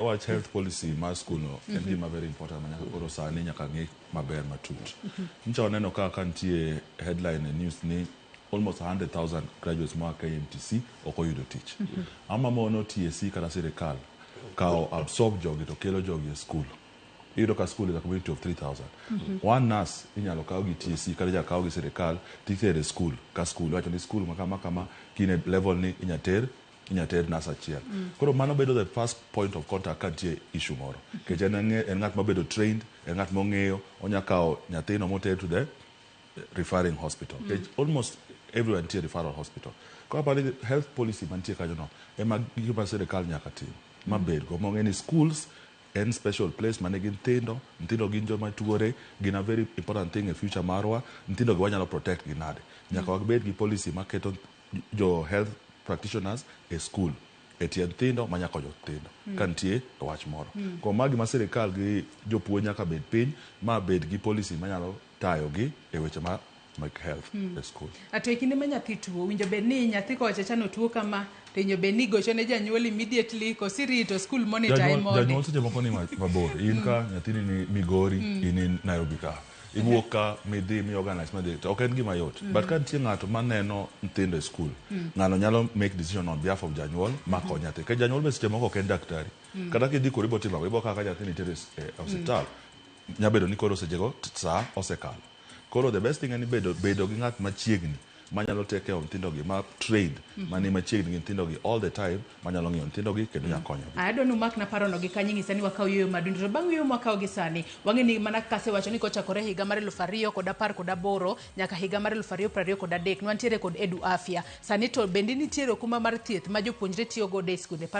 Wach health policy mar school no en gima very important ma nyaka koro sani nyaka ng'i maber matut. Nyocha waneno ka nitie headline e news ni almost 100,000 graduates moa KMTC ok oyudo tich. Ama mono TSC kata sirikal kawo absorb jogi to kelo jogi e school. Iyudo ka school is a community of 3,000. One nurse inyalo kaw gi TSC kata inyalo kaw gi sirikal titere e school ka school. Iwacho ni school ma kama kama kine level ni inya ter inya ter nurse achiel. Koro mano bedo the first point of contact ka nitie issue moro. Nikech en en ng'at mabedo trained, en ng'at mong'eyo, onya kawo nyathino moter to the referring hospital. Nikech almost everywhere nitie referral hospital. Koro aparo ni health policy mantie kanyo no ema gima sirikal nyaka tim mabed go mong'e ni schools en special place manigi nyithindo, nyithindo gin joma tuore, gin a very important thing e future marwa, nyithindo gi wanyalo protect gi nade. Nyaka wabed gi policy maketo jo health practitioners e school e tie nyithindo manya konyo nyithindo ka nitie wach moro. Kuom ma gima sirikal gi jopuonj nyaka bed piny ma bed gi policy manyalo tayo gi e weche ma mag health e school. To e kinde ma nyathi tuo, winjo bed ni nyathi kowacho acha notuo kama, to winjo bed ni igocho ne janyuol immediately, koso irito school monitor Janyuol, mondi. janyuol seche moko ni mabor. In ka nyathini ni Migori, in in Nairobi ka. Iwuok ka midhi mi organize madhi to ok en gima yot. But ka nitie ng'ato maneno nyithindo e school, ng'ano nyalo make decision on behalf of janyuol ma kony nyathi. Nikech janyuol be seche moko ok en daktari. Kata kidhi koro ibo timo ang'o? Ibo kawo ka nyathi nitiere e osiptal. Nya bedo ni koro sechego saa osekalo. Koro the best thing en bedo, bedo gi ng'at machiegni manyalo take care of nyithindo gi, ma trained, mani machiegni gi nyithindo gi all the time, manyalo ng'iyo nyithindo gi kendo nyalo konyogi. Adwa ni umakna parono gi kanyo ing'isa ni wakaw yueyo madundo to bang' yueyo mwakawo gi sani wang'e ni mana kaka asewacho ni kochakore higa mar 2018 nyaka higa mar 2023 nwantiere kod Edu Afya. Sani to bende nitiere okumba mar thieth ma jopuonjre tiyo godo e skunde.